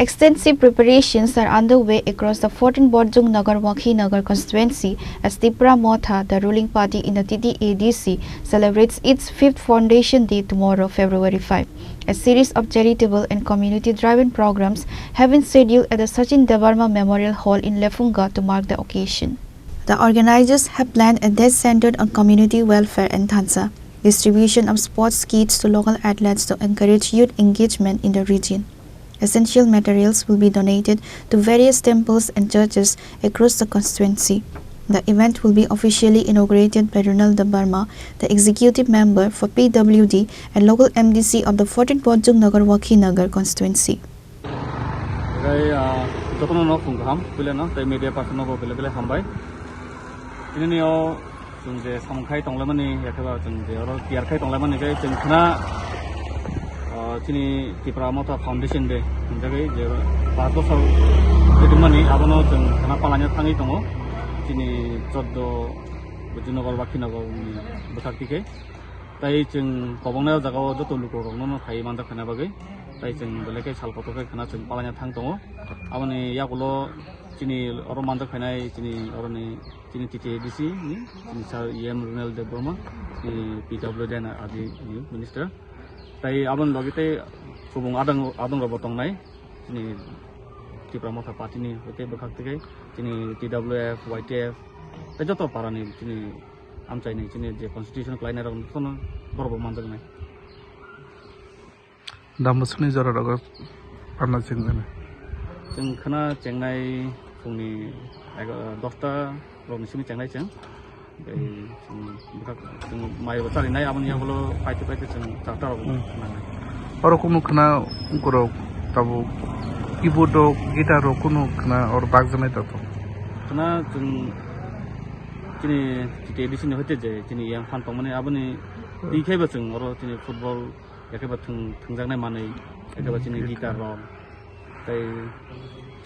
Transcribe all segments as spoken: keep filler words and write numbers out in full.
Extensive preparations are underway across the fourteen Borjung Nagar Wakhi Nagar constituency as Tipra Motha, the ruling party in the T T A D C, celebrates its fifth foundation day tomorrow, February five. A series of charitable and community-driven programs have been scheduled at the Sachin Debbarma Memorial Hall in Lefunga to mark the occasion. The organizers have planned a day centered on community welfare and thansa, distribution of sports kits to local athletes to encourage youth engagement in the region. Essential materials will be donated to various temples and churches across the constituency. The event will be officially inaugurated by Ronald Debbarma, the executive member for P W D and local M D C of the fourteen Borjung Nagar Wakhi Nagar constituency. Tei, ah, jotono no phung kaham, puila no, tei media person no bo belai belai hambai. Ini ni o chwng je samung khai tonglaimani, yakhe ba chwng je oro tiyar khai tonglaimani khe chwng khna, ah, chini Tipra Motha Foundation Day hinjagwi je paanch bosor wngmani abono chwng khna palanya thangwi tongo. Chini choddo Bujunogor Bakhinagar ni bwkhak tike. Tai chwng kobongnai o jaga o joto lukurokno no phaiwi manjak khaina bagwi. Tai chwng belai khe sal kotor khe khna chwng palanya thang tongo. Aboni yagulo chini oro manjak khainai chini oroni chini T T A D C ni chini sir E M Runel Debbarma, chini P W D and R D ni minister. Tai aboni logi tai kubung adang, adang rok bo tongnai. Chini Tipra Motha Party ni hoite bwkhak tike chini T W F, Y T F, tai joto para ni chini amchaini chini je constitution khlainai rok jotono borok bo manjaknai. Dambusuni jora rogo panna chengmani. Chwng khna chengnai phungni ego-, dosta rokni simi chengnai chwng. Tei chwng bwkhak chwng mai bo chalinai aboni yagulo paite paite chwng charta rok Hmm. nangnai. Oro kunu khna borok tabuk keyboard rok, guitar rok kunu khna oro bakjaknai tongo. Khna chwng chini T T A D C ni hoite je chini yang phan tongmani aboni twi khaiba chwng oro chini football yakhe ba thwng-, thwngjaknai manwi, yakhe ba chini Hmm. guitar rok, tei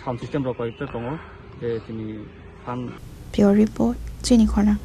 sound system rok koi ta tongo, je chini phan. Bureau Report, chini khorang.